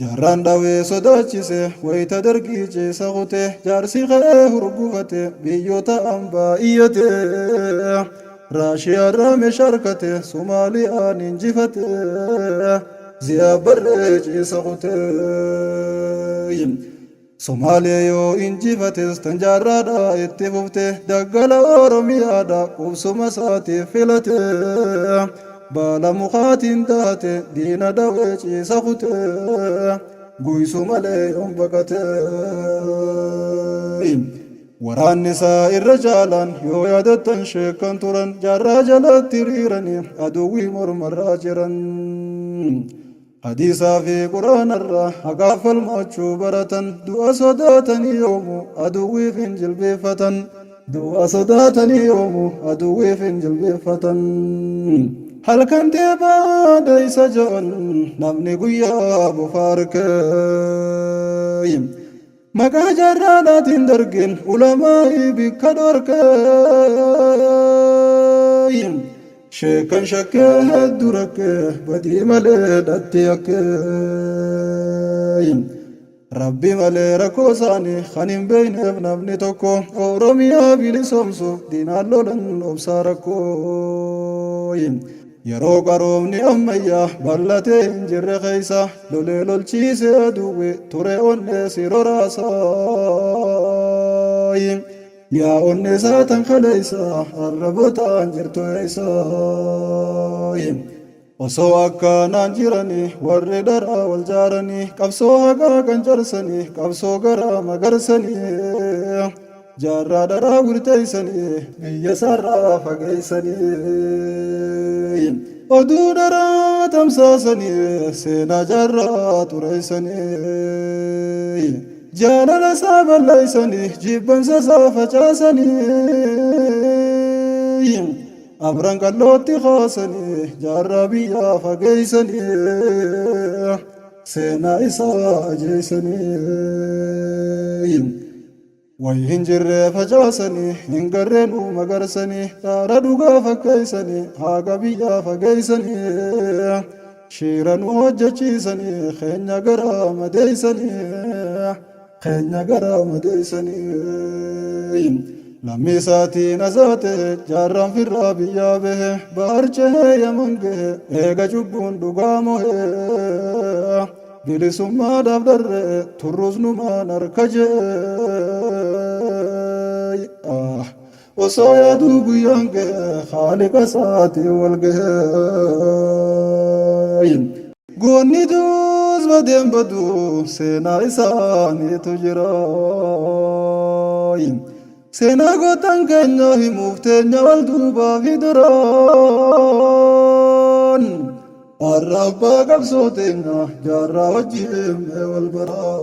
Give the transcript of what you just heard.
Jaarraan dhawee sodaachise wayita dargii ciisa kute jaarsi ka'ee hurgufate biyyoota ambaa iyyate Raashiyaarraa meeshaa harkate Somaaliyaan injifate Ziyaad Barree ciisa kute. Somaalee yoo injifates tan jaarraadha itti fufte daggala Oromiyaadha qubsuma isaatiif filate baala mukaatiin daate diina dhawee ciisa kute guysu malee yoom baqate. Waraanni isaa irra caalaan yoo yaadattan sheekkan turan jaarraa jalatti hiriiranii aduwwii mormarraa jiran. Hadiisaa fi Qur'aanarraa haqaaf falmachuu baratan du'a sodaatanii yoomu aduwwiif hin jilbeeffatan. Du'a sodaatanii yoomu aduwwiif hin jilbeeffatan. Halkan teephaa daysa ja'an namni guyyaa bofa arke. Maqaa jaarraadhaatiin dargin ulamaa'ii bikka dhorke. Sheekan shakkee hedduu rakkee badii malee dhatti yakkee. Rabbi malee rakkoo isaanii kan hin beekneef namni tokko Oromiyaa bilisoomsuuf diinaan lolan obsaa rakkoo. Yeroo qaroomni ammayyaa bal'atee hin jirre keessa lolee lolchiisee duwwe ture onnee si roraasa. Yaa onnee isaa tan kaleessa arrabootaan jirtu eessa. Osoo akkanaan jiranii warri dharaa wal jaaranii qabsoo haqaa kan carsanii qabsoo garaa magarsanii jaarraa dharaa wirteessanii biyya isaarraa fageessanii oduu dharaa tamsaasanii seenaa jaarraa xureessanii jaalala isaa balleessanii jibbansa isaa facaasanii afran qallootti kaasanii jaarraa biyyaa fageessanii seenaa isaa ajeessanii. Wayi hin jirree facaasanii hin garree nuu magarsanii dhaara dhugaa fakkeessanii haqa biyyaa fageessanii shiira nu hojjechiisanii keenya garaa madeessanii keenya garaa madeessanii. Lammii isaatiin azaate jaarraan firraa biyyaa bahe bahar cehee yaman gahe eega cubbuun dhugaa mohe bilisummaadhaaf dharre turrus numaan harka jee. Osoo yaaduu guyyaan gahe haaliqa isaatiin wal gahe. Goonni duus badeen badu seenaa isaaniitu jira. Seenaa gootan keenya himuuf teenya wal duubaa fi duraan. Har'a abbaa qabsoo teenya jaarraa wajjin mee wal baraa.